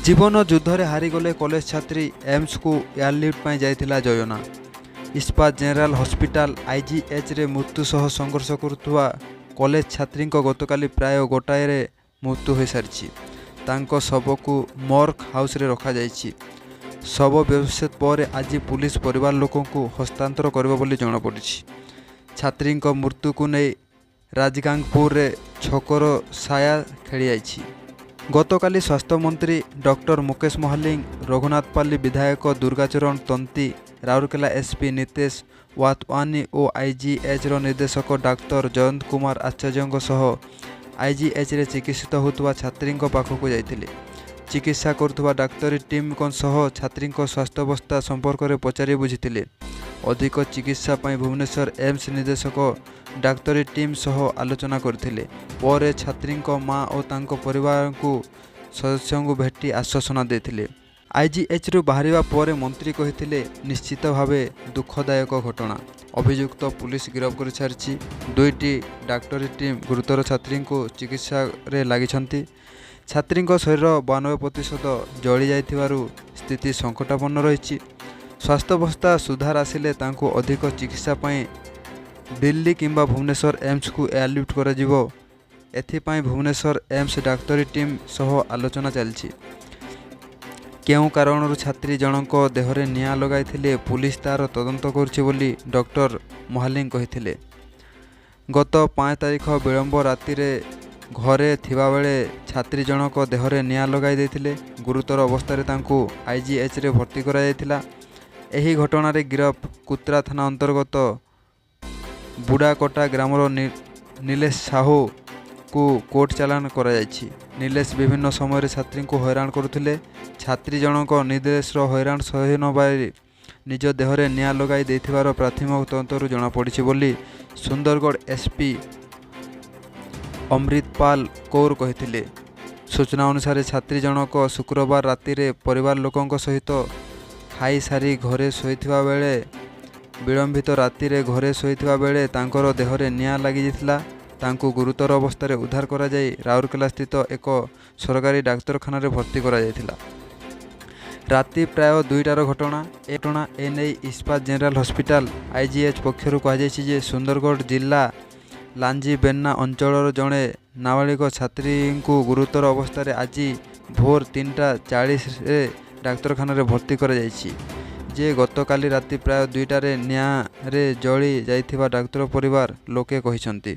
ଜୀବନ ଯୁଦ୍ଧରେ ହାରିଗଲେ କଲେଜ ଛାତ୍ରୀ। ଏମ୍ସକୁ ଏୟାରଲିଫ୍ଟ ପାଇଁ ଯାଇଥିଲା ଯୋଜନା। ଇସ୍ପାତ ଜେନେରାଲ ହସ୍ପିଟାଲ ଆଇଜିଏଚ୍ରେ ମୃତ୍ୟୁ ସହ ସଂଘର୍ଷ କରୁଥିବା କଲେଜ ଛାତ୍ରୀଙ୍କ ଗତକାଲି ପ୍ରାୟ 1ଟାରେ ମୃତ୍ୟୁ ହୋଇସାରିଛି। ତାଙ୍କ ଶବକୁ ମର୍ଗ ହାଉସରେ ରଖାଯାଇଛି। ଶବ ବ୍ୟବଚ୍ଛେଦ ପରେ ଆଜି ପୁଲିସ ପରିବାର ଲୋକଙ୍କୁ ହସ୍ତାନ୍ତର କରିବ ବୋଲି ଜଣାପଡ଼ିଛି। ଛାତ୍ରୀଙ୍କ ମୃତ୍ୟୁକୁ ନେଇ ରାଜଗାଙ୍ଗପୁରରେ ଶୋକର ଛାୟା ଖେଳିଯାଇଛି। ଗତକାଲି ସ୍ୱାସ୍ଥ୍ୟମନ୍ତ୍ରୀ ଡକ୍ଟର ମୁକେଶ ମହାଲିଙ୍ଗ, ରଘୁନାଥପାଲ୍ଲୀ ବିଧାୟକ ଦୁର୍ଗାଚରଣ ତନ୍ତୀ, ରାଉରକେଲା ଏସ୍ପି ନିତେଶ ୱାଧୱାନୀ ଓ ଆଇଜିଏଚ୍ର ନିର୍ଦ୍ଦେଶକ ଡାକ୍ତର ଜୟନ୍ତ କୁମାର ଆଚାର୍ଯ୍ୟଙ୍କ ସହ ଆଇଜିଏଚ୍ରେ ଚିକିତ୍ସିତ ହେଉଥିବା ଛାତ୍ରୀଙ୍କ ପାଖକୁ ଯାଇଥିଲେ। ଚିକିତ୍ସା କରୁଥିବା ଡାକ୍ତରୀ ଟିମ୍ଙ୍କ ସହ ଛାତ୍ରୀଙ୍କ ସ୍ୱାସ୍ଥ୍ୟାବସ୍ଥା ସମ୍ପର୍କରେ ପଚାରି ବୁଝିଥିଲେ। ଅଧିକ ଚିକିତ୍ସା ପାଇଁ ଭୁବନେଶ୍ୱର ଏମ୍ସ ନିର୍ଦ୍ଦେଶକ ଡାକ୍ତରୀ ଟିମ୍ ସହ ଆଲୋଚନା କରିଥିଲେ। ପରେ ଛାତ୍ରୀଙ୍କ ମା ଓ ତାଙ୍କ ପରିବାରଙ୍କୁ ସଦସ୍ୟଙ୍କୁ ଭେଟି ଆଶ୍ୱାସନା ଦେଇଥିଲେ। ଆଇଜିଏଚ୍ରୁ ବାହାରିବା ପରେ ମନ୍ତ୍ରୀ କହିଥିଲେ, ନିଶ୍ଚିତ ଭାବେ ଦୁଃଖଦାୟକ ଘଟଣା। ଅଭିଯୁକ୍ତ ପୁଲିସ ଗିରଫ କରିସାରିଛି। 2ଟି ଡାକ୍ତରୀ ଟିମ୍ ଗୁରୁତର ଛାତ୍ରୀଙ୍କୁ ଚିକିତ୍ସାରେ ଲାଗିଛନ୍ତି। ଛାତ୍ରୀଙ୍କ ଶରୀର 92% ଜଳି ଯାଇଥିବାରୁ ସ୍ଥିତି ସଙ୍କଟାପନ୍ନ ରହିଛି। ସ୍ୱାସ୍ଥ୍ୟାବସ୍ଥା ସୁଧାର ଆସିଲେ ତାଙ୍କୁ ଅଧିକ ଚିକିତ୍ସା ପାଇଁ ଦିଲ୍ଲୀ କିମ୍ବା ଭୁବନେଶ୍ୱର ଏମ୍ସକୁ ଏୟାରଲିଫ୍ଟ କରାଯିବ। ଏଥିପାଇଁ ଭୁବନେଶ୍ୱର ଏମ୍ସ ଡାକ୍ତରୀ ଟିମ୍ ସହ ଆଲୋଚନା ଚାଲିଛି। କେଉଁ କାରଣରୁ ଛାତ୍ରୀ ଜଣଙ୍କ ଦେହରେ ନିଆଁ ଲଗାଇଥିଲେ, ପୁଲିସ ତା'ର ତଦନ୍ତ କରୁଛି ବୋଲି ଡକ୍ଟର ମହାଲିଙ୍ଗ କହିଥିଲେ। ଗତ 5 ତାରିଖ ବିଳମ୍ବ ରାତିରେ ଘରେ ଥିବାବେଳେ ଛାତ୍ରୀ ଜଣକ ଦେହରେ ନିଆଁ ଲଗାଇ ଦେଇଥିଲେ। ଗୁରୁତର ଅବସ୍ଥାରେ ତାଙ୍କୁ ଆଇଜିଏଚ୍ରେ ଭର୍ତ୍ତି କରାଯାଇଥିଲା। ଏହି ଘଟଣାରେ ଗିରଫ କୁତ୍ରା ଥାନା ଅନ୍ତର୍ଗତ ବୁଡ଼ାକଟା ଗ୍ରାମର ନିଲେଶ ସାହୁକୁ କୋର୍ଟ ଚାଲାଣ କରାଯାଇଛି। ନିଲେଶ ବିଭିନ୍ନ ସମୟରେ ଛାତ୍ରୀଙ୍କୁ ହଇରାଣ କରୁଥିଲେ। ଛାତ୍ରୀ ଜଣକ ନିଲେଶର ହଇରାଣ ସହି ନପାରି ନିଜ ଦେହରେ ନିଆଁ ଲଗାଇ ଦେଇଥିବାର ପ୍ରାଥମିକ ତଦନ୍ତରୁ ଜଣାପଡ଼ିଛି ବୋଲି ସୁନ୍ଦରଗଡ଼ ଏସ୍ପି ଅମ୍ରିତପାଲ କୌର କହିଥିଲେ। ସୂଚନା ଅନୁସାରେ, ଛାତ୍ରୀ ଜଣକ ଶୁକ୍ରବାର ରାତିରେ ପରିବାର ଲୋକଙ୍କ ସହିତ ଖାଇସାରି ଘରେ ଶୋଇଥିବା ବେଳେ ବିଳମ୍ବିତ ରାତିରେ ଘରେ ଶୋଇଥିବା ବେଳେ ତାଙ୍କର ଦେହରେ ନିଆଁ ଲାଗିଯାଇଥିଲା। ତାଙ୍କୁ ଗୁରୁତର ଅବସ୍ଥାରେ ଉଦ୍ଧାର କରାଯାଇ ରାଉରକେଲାସ୍ଥିତ ଏକ ସରକାରୀ ଡାକ୍ତରଖାନାରେ ଭର୍ତ୍ତି କରାଯାଇଥିଲା। ରାତି ପ୍ରାୟ 2ଟାର ଘଟଣା। ଏ ଘଟଣା ଏନେଇ ଇସ୍ପାତ ଜେନେରାଲ ହସ୍ପିଟାଲ ଆଇଜିଏଚ୍ ପକ୍ଷରୁ କୁହାଯାଇଛି ଯେ, ସୁନ୍ଦରଗଡ଼ ଜିଲ୍ଲା ଲାଞ୍ଜିବେର୍ଣ୍ଣା ଅଞ୍ଚଳର ଜଣେ ନାବାଳିକ ଛାତ୍ରୀଙ୍କୁ ଗୁରୁତର ଅବସ୍ଥାରେ ଆଜି ଭୋର 3ଟା 40ରେ ଡାକ୍ତରଖାନାରେ ଭର୍ତ୍ତି କରାଯାଇଛି, ଯେ ଗତକାଲି ରାତି ପ୍ରାୟ 2ଟାରେ ନିଆଁରେ ଜଳି ଯାଇଥିବା ଡାକ୍ତର ପରିବାର ଲୋକେ କହିଛନ୍ତି।